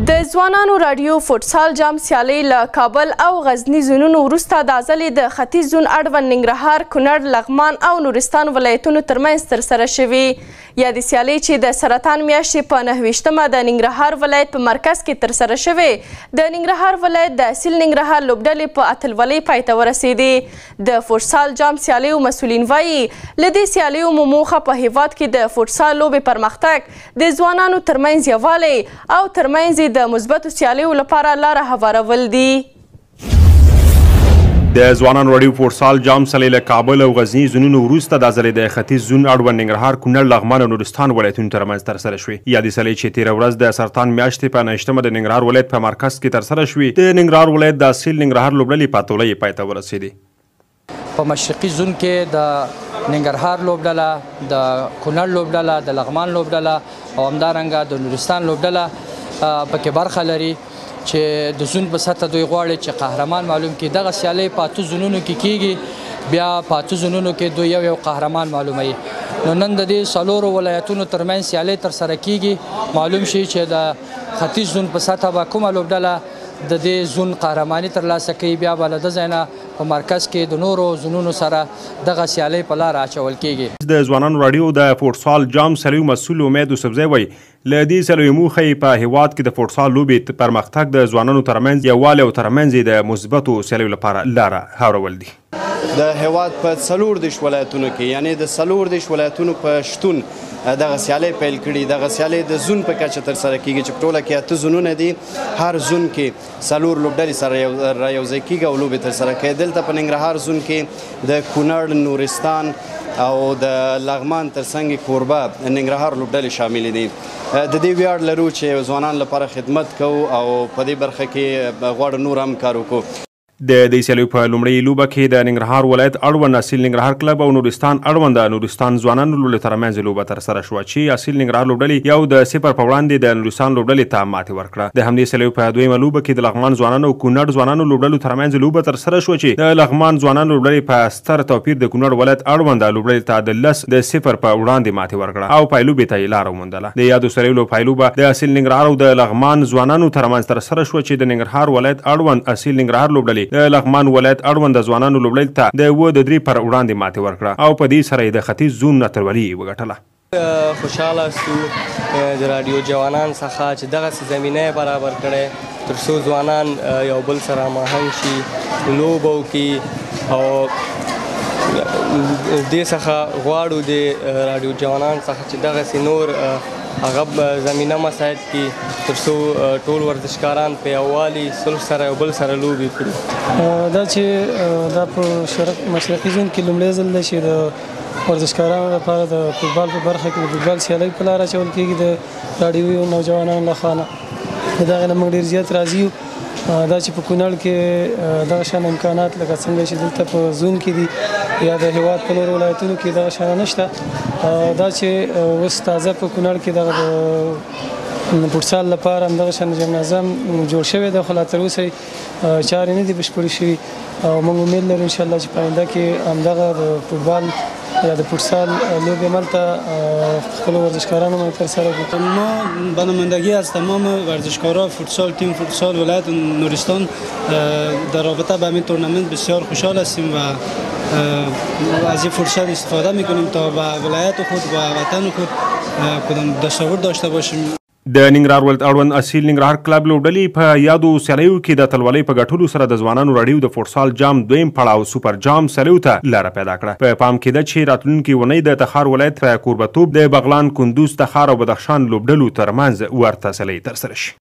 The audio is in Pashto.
د ځوانانو راډیو فوټسال جام سیالۍ له کابل او غزني زونونو وروسته دا ځلې د ختیځ زون اړوند ننګرهار، کونړ، لغمان او نورستان ولایتونو ترمنځ ترسره شوې. یادې سیالۍ چې د سرطان میاشتې په 29مه د ننګرهار ولایت په مرکز کې ترسره شوې، د ننګرهار ولایت د اصیل ننګرهار لوبډلې په اتلولۍ پای ته ورسېدې. د فوټسال جام سیالیو مسؤلین وایي، له دې سیالیو مو موخه په هیواد کې د فوټسال لوبې پرمختګ، د ځوانانو ترمنځ یووالی او ترمنځ د مثبتو سیالیو لپاره لاره هوارول دي. د ځوانانو راډیو فوټسال جام سیالۍ له کابل او غزني زونونو وروسته دا ځلې د ختیځ زون اړوند ننګرهار، کونړ، لغمان او نورستان ولایتونو ترمنځ ترسره شوې. یادې سیالۍ چې تېره ورځ د سرطان میاشتې په 29مه د ننګرهار ولایت په مرکز کې ترسره شوې، د ننګرهار ولایت د اصیل ننګرهار لوبډلې په اتلولۍ پای ته ورسېدې. په مشرقي زون کې د ننګرهار لوبډله، د کونړ لوبډله، د لغمان لوبډله او همدارنګه د نورستان لوبډله پکې برخه لري چې د زون په سطح دوی غواړي چې قهرمان معلوم کړي. دغه سیالۍ په 8 زونونو کې کیږي، بیا په 8 زونونو کې دوی یو یو قهرمان معلوموي. نو نن د دې 4 ولایتونو ترمنځ سیالۍ ترسره کیږي، معلوم شي چې د ختیځ زون په سطح به کومه لوبډله د دې زون قهرماني ترلاسه کوي. بیا به له ده ځای نه په مرکز کې د نورو زونونو سره دغه سیالۍ په لاره اچول کیږي. د ځوانانو راډیو د فوټسال جام سیالیو مسؤل امید یوسفزی وایي، له دې سیالیو موخه یې په هیواد کې د فوټسال لوبې پرمختګ، د ځوانانو ترمنځ یووالی او ترمنځ یې د مثبتو سیالیو لپاره لاره هوارول دي. د هیواد په 34 ولایتونو کې، یعنی د 34 ولایتونو په شتون دغه سیالۍ پیل کړي. دغه سیالۍ د زون په کچه ترسره کیږي چې په ټوله کې 8 زونونه دي. هر زون کې 4 لوبډلې سره را یوځای کیږي او لوبې ترسره کوي. دلته په ننګرهار زون کې د کونړ، نورستان او د لغمان ترڅنګ کوربه ننګرهار لوبډلې شاملې دي. د دې ویاړ لرو چې ځوانان لپاره خدمت کوو او په دې برخه کې غواړو نور هم کار وکړو. د دې سیالیو په لومړۍ لوبه کې د ننګرهار ولایت اړوند اصیل ننګرهار کلب او نورستان اړوند نورستان ځوانانو لوبډلې ترمنځ لوبه ترسره شوه چې اصیل ننګرهار لوبډلې 1-0 په وړاندې د نورستان لوبډلې ته ماتې ورکړه. د همدې سیالیو په دویمه لوبه کې د لغمان ځوانانو او کونړ ځوانانو لوبډلو ترمنځ لوبه ترسره شوه چې د لغمان ځوانانو لوبډلې په ستر توپیر د کونړ ولایت اړوند لوبډلې ته د 10-0 په وړاندې ماتې ورکړه او پایلوبې ته یې لاره وموندله. د یادو سیالیو پایلوبه د اصیل ننګرهار او د لغمان ځوانانو ترمنځ ترسره شوه چې د ننګرهار ولایت اړوند اصیل ننګرهار لوبډلې د لغمان ولایت اړوند ځوانانو لوبډلې ته د 7-3 پر وړاندې ماتې ورکړه او په دې سره یې د ختیځ زون اتلولي وګټله. خوشحاله سو د راډیو جوانان څخه چې دغسې زمینه یې برابر کړی تر څو ځوانان یو بل سره هماهنګ شي، لوبه وکړي. او دې څخه غواړو د راډیو جوانان څخه چې دغسې نور هغه زمینه مساعد کړي تر څو ټول ورزشکاران په یووالي صلح سره یو بل سره لوبې کړي. دا چې دا په مشرقي زون کې لومړی ځل دی چې د ورزشکارانو لپاره د فوټبال په برخه کې د فوټبال سیالۍ په لاره اچول کېږي د راډیوي نوجوانانو له خوا نه. د دغې نه موږ ډېر زیات راضي یو. دا چې په کونړ کې دغه شان امکانات لکه څنګه چې دلته په زون کې دي یا د هیواد په نورو ولایتونو کې دغه شان نشته. دا چې اوس تازه په کونړ کې دغه د فوټسال لپاره هم دغه شان جمنازم جوړ شوی دی، خو لا تر اوسه چارې نه دي بشپړې شوي. او موږ امید لرو انشاءالله چې په آینده کې همدغه د فوټبال یا د فوټسال لوبې ملته خپلو ورزشکارانو باندې ترسره کړو. ما به نمایندگی از تمام ورزشکارا فوتسال، تیم فوتسال ولایت نورستان در رابطه به همین تورنمنت بسیار خوشحال هستیم و از این فرصت استفاده میکنیم تا به ولایت خود و وطن خود کدام دستاورد داشته باشیم. د ننګرهار ولایت اړوند اصیل ننګرهار کلب لوبډلې په یادو سیالیو کې د اتلولۍ په ګټلو سره د ځوانانو راډیو د فوټسال جام دویم پړاو سوپر جام سیالیو ته لاره پیدا کړه. په پام کې ده چې راتلونکې اونۍ د تخار ولایت په کوربتوب د بغلان، کندوز، تخار او بدخشان لوبډلو ترمنځ ورته سیالۍ ترسره شي.